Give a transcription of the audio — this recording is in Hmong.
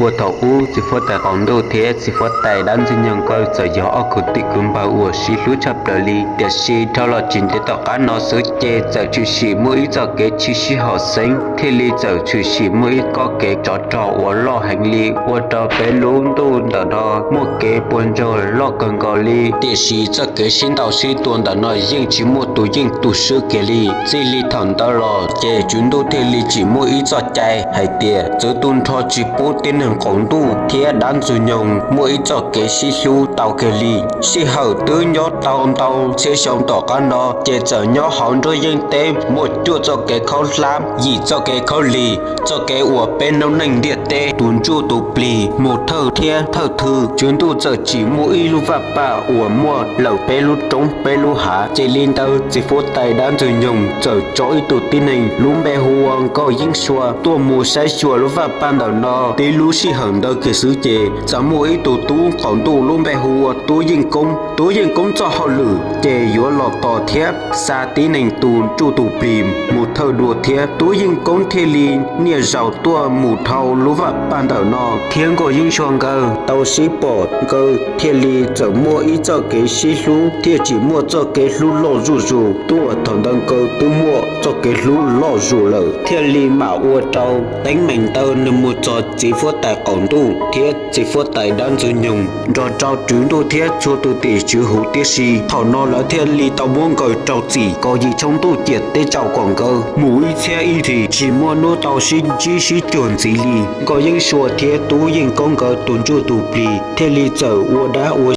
Puag thaum ub txiv huab tais qaum ntuj thiab txiv huab tais dab ntxwg nyoog nkawd txawm yog ob kwv tij kwv npawg uas sib hlub tshaj plaws li, tiam sis dhau los tsis ntev tom qab no xwb ces txawm tshwm sim muaj ib txoj kev tsis sib haum xeeb, thiaj li txawm tshwm sim muaj ib txoj kev tsov rog uas loj heev li, ua rau peb lub ntuj ntawm no muaj kev puas ntsoog loj kawg nkaus li. Tiam sis txoj kev sib ntaus sib tua ntawm no yeej tsis muaj tus yeej tus swb kiag li. Txij li thaum ntawd los ces tswv ntuj thiaj li tsim muaj ib txoj cai hais tias txwv tu nrho tsis pub tib neeg qaum ntuj thiab dab ntxwg nyoog muaj ib txoj kev sib hlub tau kiag li. Sij hawm twb nyob tau ntau txhiab xyoo tom qab no ces txawm nyob hauv nruab yeeb teb muaj cuaj txoj kev khaub hlab, yim txoj kev khaub lig, txoj kev uas peb noob neej ntiaj teb tus ntsuj tus plig mus thawj thiab thawj thwj. Tswv ntuj txawm tsim muaj ib lub vaj paj uas muaj lawm peb lub roob peb lub hav. Ces li ntawd txiv huab tais dab ntxwg nyoog txawm tso ib tug tib neeg lub npe hu ua Nkauj Yeeb Sua tuaj mus saib xyuas lub vaj paj ntawm no. Tib lub sij hawm ntawd kiag xwb ces txawm muaj ib tug tub qaum ntuj lub npe hu ua Tub Yeej Koob. Tub Yeej Koob txoj hauj lwm ces yuav los tos thiab xa tib neeg tus ntsuj tus plig mus thawj dua thiab. Tub Yeej Koob thiaj li niaj zaus tuaj mus dhau lub vaj paj ntawm no, thiab Nkauj Yeeb Sua nkawd tau sib pom, nkawd thiaj li txawm muaj ib txoj kev sib hlub thiaj tsim muaj txoj kev hlub loj zuj zus. Tuaj thaum ntawd nkawd twb muaj txoj kev hlub loj zuj zus lawm, thiaj li mam ua rau teeb meem ntawd nws mus txog txiv huab tais qaum ntuj thiab txiv huab tais dab ntxwg nyoog nrog rau tswv ntuj thiab txhua tus tim tswv huv tib si. Thaum no lawv thiaj li tau muab nkawd rau txim kom yim tshooj ntuj ciam teb tsaus kom nkawd mus ib txhiab ib hlis tsis muaj hnub tau sib ntsib sib cuag ntxiv li. Nkauj Yeeb Sua thiab Tub Yeej Koob nkawd tus ntsuj tus plig thiaj li txawm ua dab ua